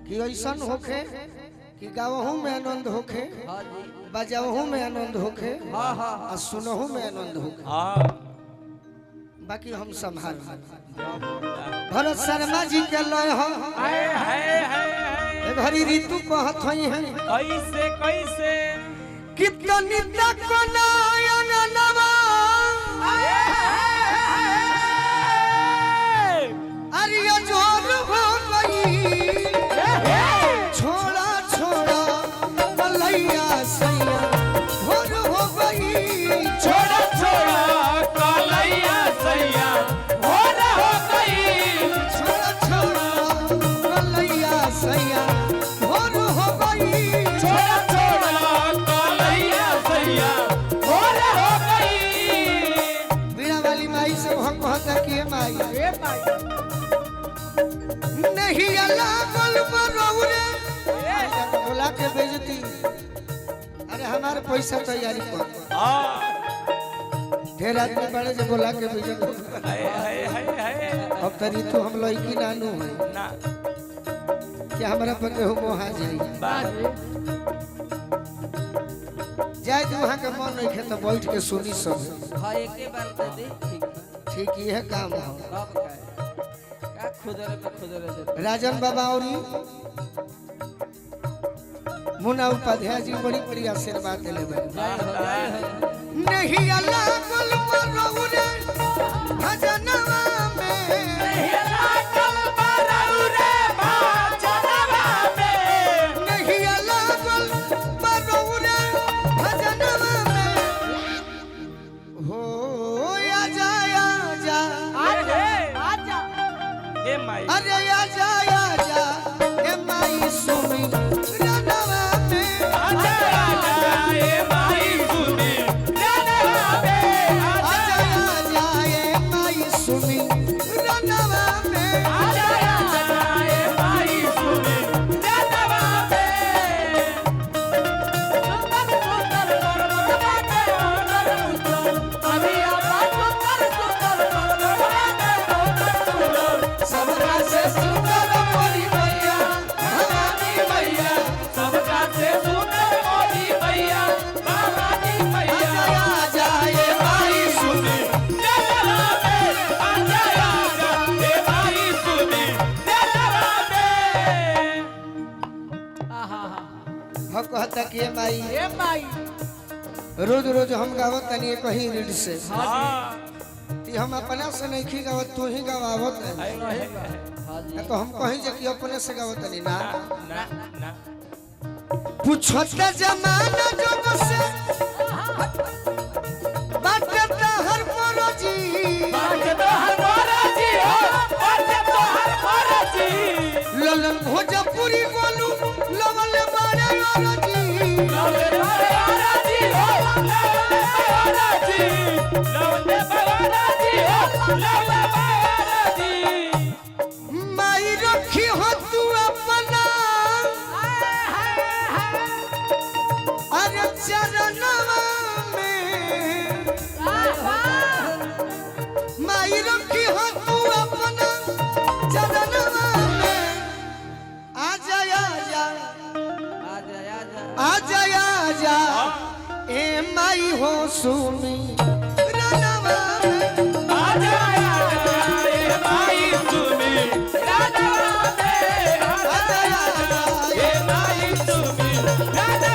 कि ऐसा होखे कि गावहू में आनंद होखे, बजावहू में आनंद होखे और सुनहू में आनंद होखे। बाकी हम संभाल भरत शर्मा जी के लय हो घरी ऋतु कहत हई है कैसे कैसे कितनी तक नयन नवा अरे जोर हो गई छोड़ा छोड़ा कलैया सैया भोर हो गई छोड़ा छोड़ा कलैया सैया भोर हो गई छोड़ा छोड़ा कलैया सैया भोर हो गई छोड़ा छोड़ा कलैया सैया भोर हो गई। बीड़ा वाली माई से हम कहता कि हे माई नहीं अल्लाह बोल मरौरे बोला के बेइज्जती। अरे हमारे पैसा तैयारी कर ढेर आदमी बड़े जो बोला के बेइज्जती। अब तरी तो हम लड़की नानू है ना कि हमारा पर केहू मोहा जाई जाए तो वहाँ के मन नहीं खे तो बैठ के सुनी सब। हाँ एक बार दे दे ठीक ठीक ये काम हो। अब का खुदरे में खुदरे दे। राजन बाबा और मुन्ना उपाध्याय जी बड़ी बड़ी आशीर्वाद दिले बने। नहीं अल्लाह बोल मरौरे भजनवा में नहीं अल्लाह बोल मरौरे भजनवा में नहीं अल्लाह बोल मरौरे भजनवा में हो आजा आजा आजा ए माई अरे आजा आजा ए माई सुनी रनवा में आजा आजा ए माई सुनी रनवा में आजा आजा ए माई सुनी रनवा में आजा आजा ए माई सुनी रनवा में सुंदर सुंदर पर्वत के सुंदर सुंदर अभी आपा सुंदर सुंदर पर्वत के सुंदर सुंदर सबका से सुंदर मोरी मैया भवानी मैया सबका से सुंदर मोरी मैया भवानी मैया आजा आजा ए माई सुनी रनवा में आजा आजा ए माई सुनी रनवा में। हम कहता कि ए माई ए माई रोज रोज हम गावत तनी कहीं रीड से हाँ कि हम अपना से नहीं खी गावत तू ही गावत है तो हम कहीं जे कि अपने से गावत तनी ना ना ना पूछत जमाना जब से बात हर मरजी बात तो हर मरजी हो बात तो हर मरजी ललन भोजपुरी बोलू लवल बारे अरजी लवले बारे अरजी हो लवले बारे अरजी लवले बारे अरजी हो लवले बारे अरजी। माई रखी हो तू अपना अरे चरणवा में माई रखी हो तू अपना चरणवा में आजा आजा आजा आजा आजा आजा ए माई हो सुमी रनवा में आजा आजा ए माई सुनी रनवा में आजा आजा ए माई सुनी रनवा